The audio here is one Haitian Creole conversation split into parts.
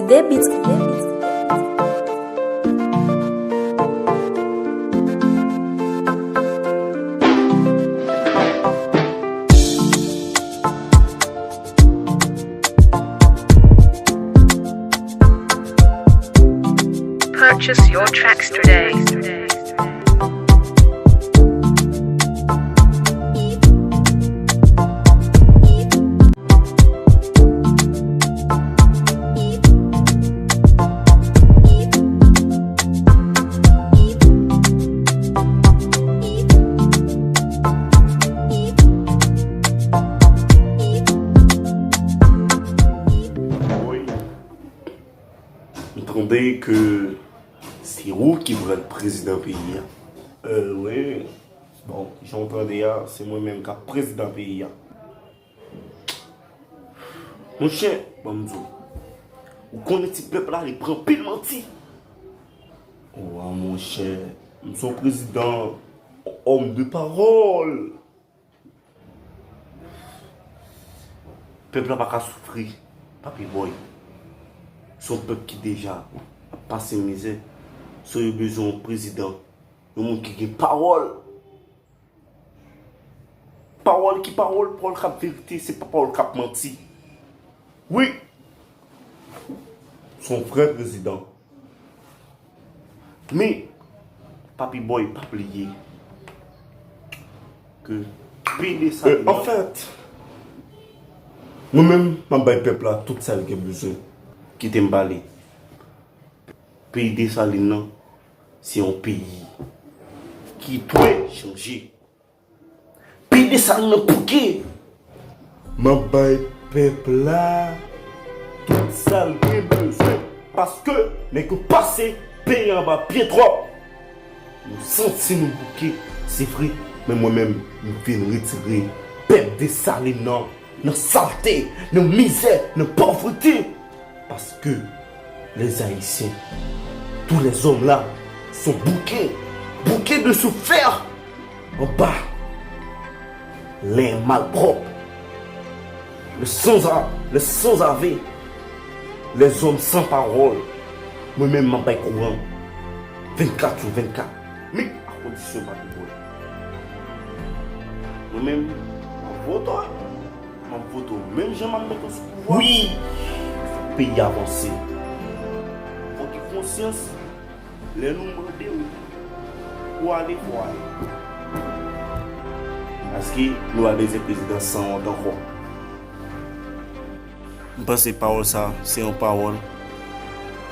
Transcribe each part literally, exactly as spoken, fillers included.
Debit. Purchase your tracks today. M tande ke se ou ki pral prezidan peyi a. Euh, wi. Bon, jan w tande a, se mwen menm k ap prezidan peyi a. Monchè, ban m di w, ou konnen ti pèp la, li pran pil manti. Wa, monchè, m se yon prezidan, homme de parole. Pèp la pa ka soufri, Papi Boy. Se yon pèp ki deja ap pase mizè. So, yo bezwen yon prezidan, yon moun ki gen pawòl. Pawòl ki pawòl, pawòl k ap verite, se pa pawòl k ap manti. Wi. Se yon vrè prezidan. Men, Papi Boy, pa bliye ke peyi Desalin nan. Anfèt, mwen menm, m ap bay pèp la tout sa l gen bezwen. Kite m pale. Peyi Desalin nan, se yon peyi ki dwe chanje. Peyi Desalin nan bouke. M ap bay pèp la tout sa l gen bezwen. Paske nèg yo pase peyi anba pye twòp. Nou santi nou bouke, se vre, men mwen menm, m vin retire pèp Desalin nan, nan salte, nan mizè, nan povrete. Parce que les Haïtiens, tous les hommes là, sont bouqués, bouqués de souffrir en bas. Les malpropres, les sans, les sans-avis, les hommes sans parole. Mwen menm, m ap bay kouran vennkat sou vennkat. Men a kondisyon pa gen pwoblèm. Mwen menm, m ap vote. M ap vote w menm jan m ap mete w sou pouvwa. Wi! Fòk peyi a avanse. Fòk gen konsyans. Lè nou mande w pou w ale, fò w ale. Paske nou pa bezwen prezidan sanwont ankò. M panse pawòl sa, se yon pawòl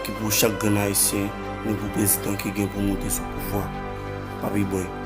ki pou chak grenn Ayisyen, ni pou prezidan ki gen pou monte sou pouvwa. Papi Boy.